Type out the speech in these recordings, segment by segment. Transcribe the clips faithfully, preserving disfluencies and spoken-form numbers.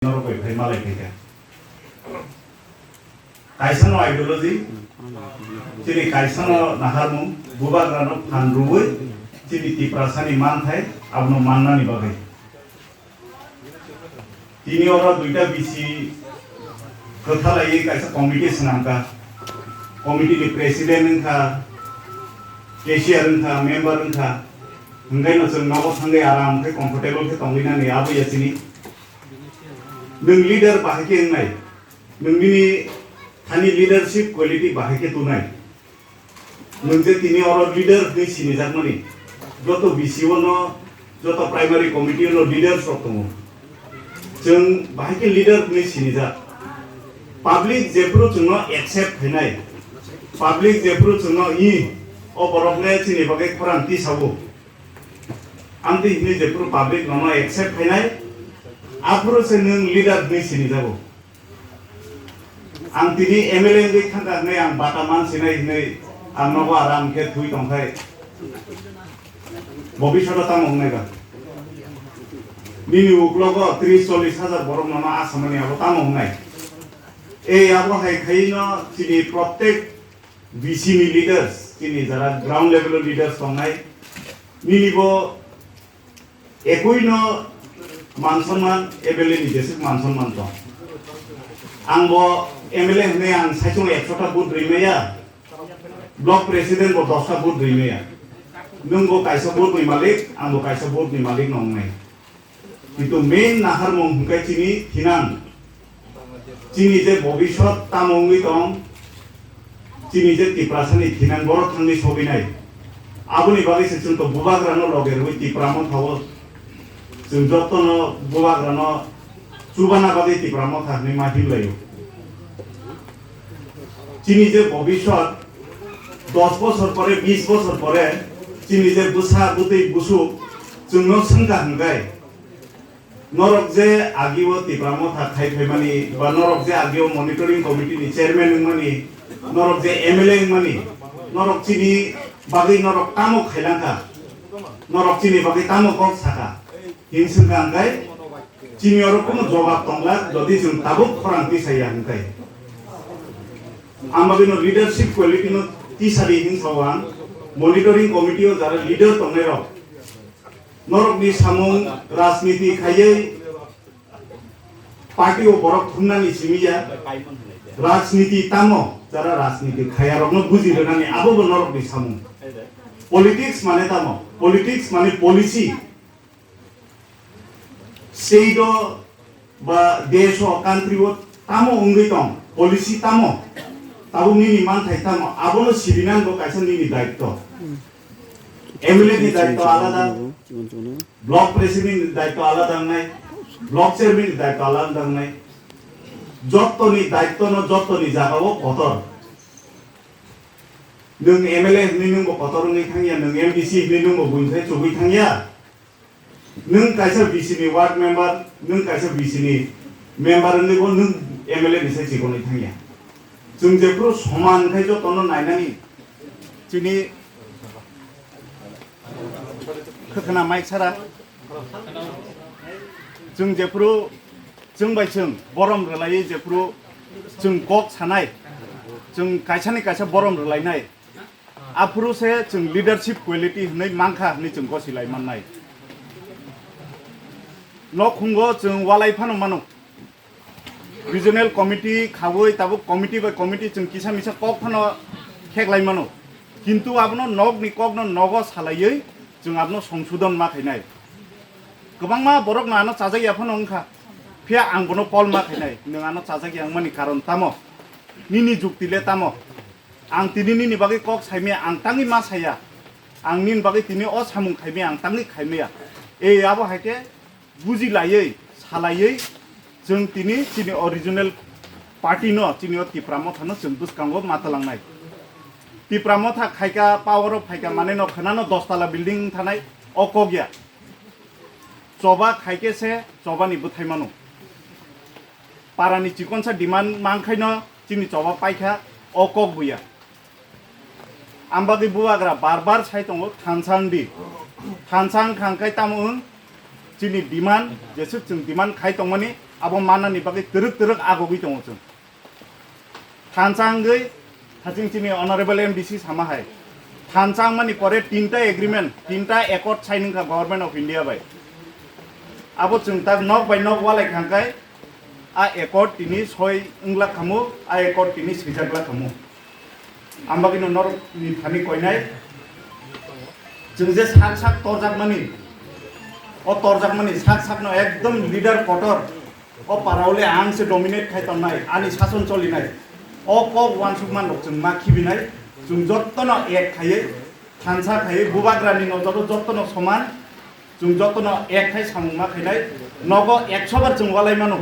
norok bai phai malai phaikha. Kaisa no ideology, chini kaisa no naharmung, bubagra no phan rwui, chini Tiprasa ni manthai, abono mannani bagwi. Tini oro duita B C kwthalaiwi kaisa committee swnamkha. Committee ni president wngkha, cashier wngkha, member wngkha. Hwnkhe no chwng nogo thangwi aram khe comfortable khe tongwi nani abo ya chini. Nwng leader bahai khe wngnai. Nwng nini thani leadership quality bahai khe tunai. Nwng je tini oro leader hwnwi sinijakmani, joto B C O no, joto primary committee no leaders rok tongo. Chwng bahai khe leader hwnwi sinijak. Public jephuru chwngno accept khainai, public jephuru chwngno i o borok le chini bagwi khorang tisago. Amtwi hwnwi jephuru public nono accept khainai, aphuru se nwng leader hwnwi sinijago. Ang tini M L A wngwi thangkha hwnwi ang bata man sinai hwnwi ang nogo aram khe thwi tongkhai. Bobishoto tamo wngnai ba? Nini uklogo tris chollis hajar borok nono asamani abo tamo wngnai? Ei abo hai khaino chini prottek B C ni leaders, chini jara ground level o leaders tongnai, nini bo ekui no man sonman M L A ni jesuk man sonman tong. Ang bo M L A hwnwi ang saichung ekso ta vote rwi maya, block president bo dos ta vote rwi maya. Nwng bo kaisa vote ni malik, ang bo kaisa vote ni malik no wngnai. Kintu main naharmung hwnkhe chini thinang. Chini je bobiswt tamo wngwi tong, chini je Tiprasani thinang borok thangwi sogwinai. Aboni bagwi se chwng to bubagrano loge rwui Tipra Mothao chwng jotono bubagrano chubana bagwi Tipra Motha hwnwi ma himlaio. Chini je bobiswt dos bosor pore, bis bosor pore chini je bwsa bwtwi busuk chwngno swngkha hwnkhe, norok je agio Tipra Motha khai phaimani ba norok je agio monitoring committee ni chairman wngmani, norok je M L A wngmani, norok chini bagwi norok tamo khailangkha, norok chini bagwi tamo kok sakha, hing swngkha hwnkhe chini oro kunu jobab tongla, jodi chwng tabuk khorang tisaya hwnkhe. Ang bagwino leadership quality no tisadi hing sao ang, monitoring committee o jara leader tongnai rok, norokni samung rajniti khaiwi party o borok thumnani simi ya, rajniti tamo, jara rajniti khaya rokno buji rwnani abo bo norokni samung. Politics mane tamo, politics mane policy. State o ba desh o, country o tamo wngwi tong, policy tamo, tabuk nini manthai tamo, abono sirinani bo kaisa nini daitto. M L A ni daitto alada, block president ni daitto alada wngnai, block chairman ni daitto alada wngnai. Jottoni daitto no jottoni jaga o kotor. Nwng M L A hwnwi nwng bo kotor wngwi thangya, nwng M D C hwnwi nwng bo buini thai chugwi thangya. Nwng kaisa B C ni ward member, nwng kaisa B C ni member wngwi bo nwng M L A ni sai chikonwi thangya. Chwng jephuru soman khai jotono nainani chini khwkhwna mic sara. Chwng jephuru chwng bai chwng borom rwlaiwi jephuru chwng kok sanai, chwng kaisani kaisa borom rwlainai. Aphuru se chwng leadership quality hwnwi mankha hwnwi chwng gosilai mannai. Nokhungo chwng walai phano mano. Regional committee khaui tabuk committee bai committee chwng kisa misa kok phano kheklai mano. Kintu abono nokni kokno nogo salaiwi chwng abono songsodon ma khainai. Kwbangma borokno ano chajak ya phano wngkha. Phiya ang bono pol ma khainai. Nwng ano chajak ya wngmani karon tamo? Nini jukti le tamo? Ang tini nini bagwi kok saimaya, ang tangwi ma saya. Ang nini bagwi tini o samung khaimaya, ang tangwi khaimaya. Ei abo hai khe buji laiwi, salaiwi, chwng tini chini original party no, chini o Tipra Motha no chwng bwskango ma twlangnai. Tipra Motha khaika, power o phaika, mane no khwnano dos tala building thanai, o kok ya. Choba khaikhe se chobani bwthai mano. Parani chikonsa demand mankhaino chini choba paikha, o kok buya. Ang bagwi bubagra bar bar sai tongo, thansa wng di. Thansa wng kha hwnkhe tamo wng, chini demand, jesuk chwng demand khai tongmani, Abo mannani bagwi twrwk twrwk agogwi tongo chwng. Thansa wngwi haching chini honorable M D C sama hai. Thansa wngmani pore tinta agreement, tinta accord sign wngkha Government of India bai. Abo chwng tak nok bai nok walai khangkai a accord tini soi wngla khamu, a accord tini swijak la khamu. Ambagino norokni thani koinai chwng je sak sak torjakmani, o torjakmani sak sakno ekdom leader kotor, o paraole ang se dominate khai tongnai, ani sason cholinai, o kok uansukma rok chwng ma khibinai, chwng jottono ek khaiwi, thansa khaiwi, bubagrani nojoro jottono soman, chwng jottono ek khai samung ma khainai, nogo ekso bar chwng walai mano,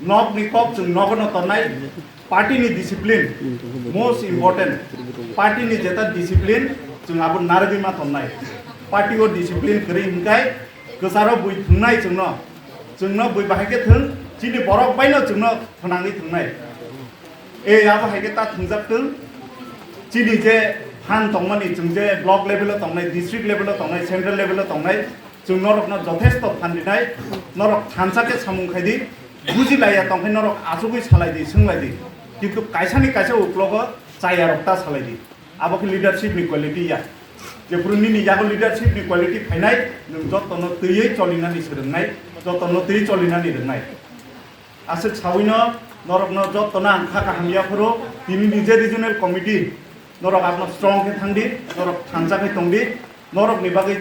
nokni kok chwng nogono tongnai, party ni discipline most important, party ni jeta discipline chwng abo narwgwi ma tongnai, party o discipline kwrwi hwnkhai kwcharo bui thwngnai chwngno, chwngno bui bahai khe thwng, chini borok baino chwngno thwnangwi thwngnai. E abo hai khe ta thwngjak thwng, chini je phan tongmani, chwng je block level o tongnai, district level o tongnai, central level o tongnai, chwng norokno jothesto phan rinai, norok thansa khe samung khai di, buji laiya tong khe norok achugwi salai di, swng lai di, kintu kaisani kaisa uklogo chaya rok ta salai di. Abo khe leadership ni quality ya. Jephuru nini yago leadership ni quality phainai, nwng jotono twiwi cholinani swrwngnai, jotono twiwi cholinani rwngnai. Aswk sawino norokno jotono ang kha kaham yaphuru, tini ni je regional committee, norok abono strong khe thang di, norok thansa khe tong di, norokni bagwi